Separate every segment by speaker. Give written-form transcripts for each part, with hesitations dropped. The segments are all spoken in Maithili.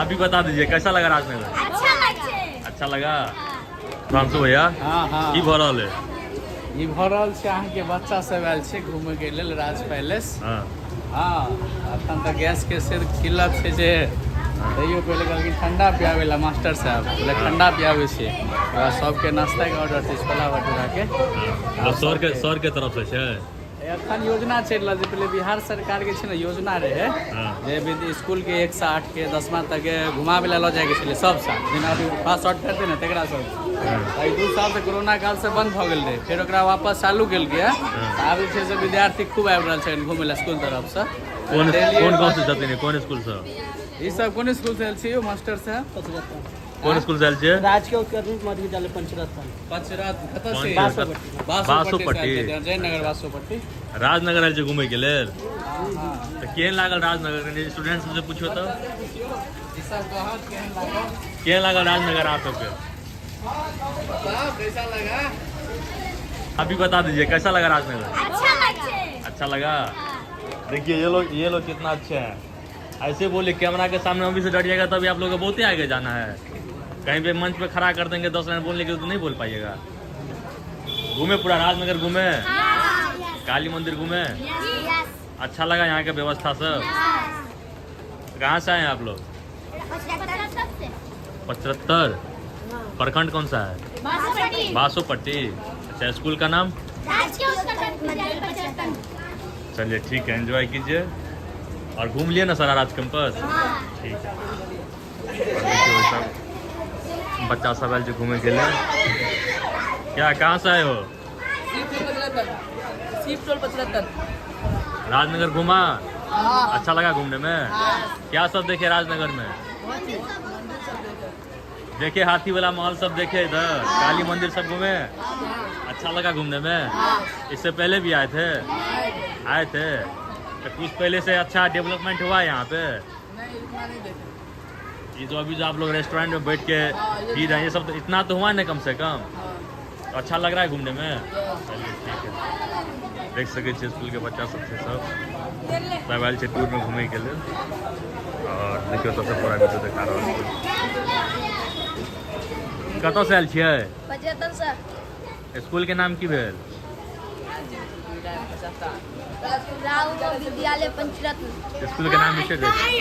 Speaker 1: अभी बता दीजिए कैसा लगा राजनगर?
Speaker 2: अच्छा लगे।
Speaker 1: अच्छा लगा। सुधांशु भैया,
Speaker 3: हाँ हाँ
Speaker 1: की भऽ रहल है?
Speaker 3: ई भऽ रहल छै, अहाँके बच्चा सब आयल छै घूमय के लेल राज पैलेस। हाँ, अखन तऽ गैस के से किल्लत छै जे तैयो पहिले कहलखिन ठंडा पियाबै लए मास्टर साहब, बोले ठंडा पियाबै छै। ओकरा सबके नाश्ता के ऑर्डर छै छोला भटूरा के।
Speaker 1: हाँ, सर के तरफ से छै?
Speaker 3: एखन योजना चलि रहल छै, पहिले बिहार सरकार के छै ने योजना रहै जे स्कूल के 1 से 8 के 10मा तक के घुमाबै लए लऽ जाइके छलै सब साल, जेना अभी पास आउट करतै ने तकरा सब। एहि 2 साल से कोरोना काल से बंद भऽ गेल रहै, फेर ओकरा वापस चालू केलकै। तऽ आब जे छै से विद्यार्थी खूब आबि रहल छै घुमै लए स्कूल तरफसँ।
Speaker 1: कोन कोन गाँव से छथिन? कोन स्कूल से?
Speaker 3: ई सब कोन स्कूल से आयल छी यौ मास्टर साहब?
Speaker 1: कोन स्कूल से आयल छियै?
Speaker 4: राजकीय उत्क्रमित मध्य विद्यालय पंचरत्न।
Speaker 3: पंचरत्न कतऽ से?
Speaker 4: बासोपट्टी।
Speaker 1: बासोपट्टी।
Speaker 3: जयनगर बासोपट्टी।
Speaker 1: राजनगर आयल छै घूमय के लेल, तऽ केहन लागल राजनगर? कनि स्टूडेंट सबसे पूछियो तऽ।
Speaker 3: ई सब कहत केहन लागल।
Speaker 1: केहन लागल राजनगर अहाँ सबके?
Speaker 3: बताओ, कैसा लगा?
Speaker 1: अभी बता दीजिए, कैसा लगा राजनगर?
Speaker 2: अच्छा लगे।
Speaker 1: अच्छा लगा। देखिए, ये लोग कितना अच्छे हैं। ऐसे बोले कैमरा के सामने अभी से डरिएगा, तभी आप लोग को बहुत ही आगे जाना है। कहीं पे मंच पे खड़ा कर देंगे 10 लाइन बोलने के लिए, तो नहीं बोल पाइएगा। घूमे पूरा राजनगर घूमे? काली मंदिर घूमे?
Speaker 2: यस।
Speaker 1: अच्छा लगा यहाँ का व्यवस्था सब? कहाँ से आए हैं आप लोग?
Speaker 2: 75 से।
Speaker 1: 75। प्रखंड कौन सा है?
Speaker 2: बासोपट्टी।
Speaker 1: बासोपट्टी। अच्छा, स्कूल का नाम?
Speaker 2: राजकीय उत्क्रमित विद्यालय 75।
Speaker 1: चलिए, ठीक है, एंजॉय कीजिए और घूम लिए ना सारा राज कैंपस? ठीक है। और देखिए, सब बच्चा सब आयल छै घूमे के लिए। क्या, कहाँ से आए हो?
Speaker 5: सीप टोल 75।
Speaker 1: राजनगर घूमा? अच्छा लगा घूमने में? क्या सब देखे राजनगर में? देखे हाथी वाला महल सब देखे, इधर काली मंदिर सब घूमे? अच्छा लगा घूमने में? इससे पहले भी आए थे? आए थे। तो कुछ पहले से अच्छा डेवलपमेंट हुआ है यहाँ पे?
Speaker 5: नहीं, इतना नहीं देखे।
Speaker 1: ये जो अभी जो आप लोग रेस्टोरेंट में बैठ के पी रहे हैं, ये सब तो इतना तो हुआ ना कम से कम? तो अच्छा लग रहा है घूमने में? चलिए, ठीक है। देख सकै छियै, स्कूलके बच्चा सब छै, सब सब आयल छै टूरमे घूमैके लेल। और देखियौ, सबसे पूरा वीडियो देखा रहल छी। कतऽसँ आयल छियै?
Speaker 2: 75 से।
Speaker 1: स्कूलके नाम की भेल?
Speaker 2: राहुल विद्यालय पंचरत्न।
Speaker 1: स्कूलके नाम बिसरि जाइ।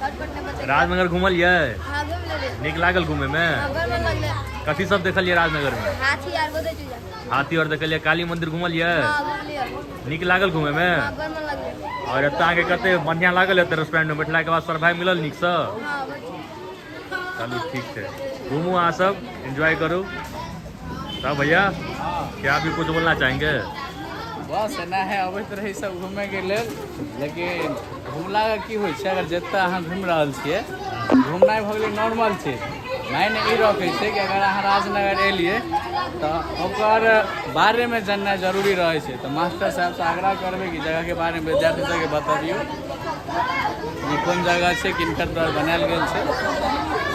Speaker 2: शॉर्टकट में बता।
Speaker 1: राजनगर घुमलियै?
Speaker 2: हाँ, घूम लेले।
Speaker 1: नीक लागल घूमैमे?
Speaker 2: हाँ, घर में लगले।
Speaker 1: कथी सब देखलियै राजनगरमे?
Speaker 2: हाथी आर गोदे चीज।
Speaker 1: हाथी और देखलियै? काली मंदिर घुमलियै?
Speaker 2: हाँ, घूम लियो।
Speaker 1: नीक लागल घूमैमे?
Speaker 2: हाँ, घर में लगले।
Speaker 1: और एतऽ अहाँके कते बढ़िआँ लागल? एतऽ रेस्टोरेंटमे बैठलाके बाद सर्वाइव मिलल नीकसँ?
Speaker 2: हाँ, बच्चे।
Speaker 1: चलू, ठीक छै, घूमू अहाँ सब, एंजॉय करू। तब भैया, क्या अभी कुछ बोलना चाहेंगे?
Speaker 3: बस एना है, अबैत रहै सब घूमयके लेल। लेकिन घुमलाके की होइ छै, अगर जतऽ अहाँ घुमि रहल छियै, घुमनाइ भऽ गेलै नॉर्मल छै। मायने ई रखै छै कि अगर अहाँ राजनगर एलियै तऽ ओकर बारेमे जाननाइ जरूरी रहै छै। तऽ मास्टर साहेबसँ आग्रह करबै कि जगहके बारेमे विद्यार्थी सबके बतबियौ जे कोन जगह छै, किनकर द्वारा बनायल गेल छै।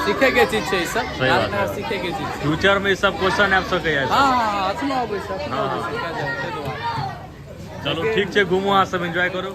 Speaker 3: सीखैके चीज छै ई सब।
Speaker 1: सही बात है।
Speaker 3: राजनगर सीखैके चीज छै।
Speaker 1: फ्यूचरमे ई सब क्वेश्चन आबि सकैए।
Speaker 3: हँ, अखनो अबै छै, अखनो अबै छै, ताहि दुआरे।
Speaker 1: चलू, ठीक छै, घूमू अहाँ सब, एंजॉय करू।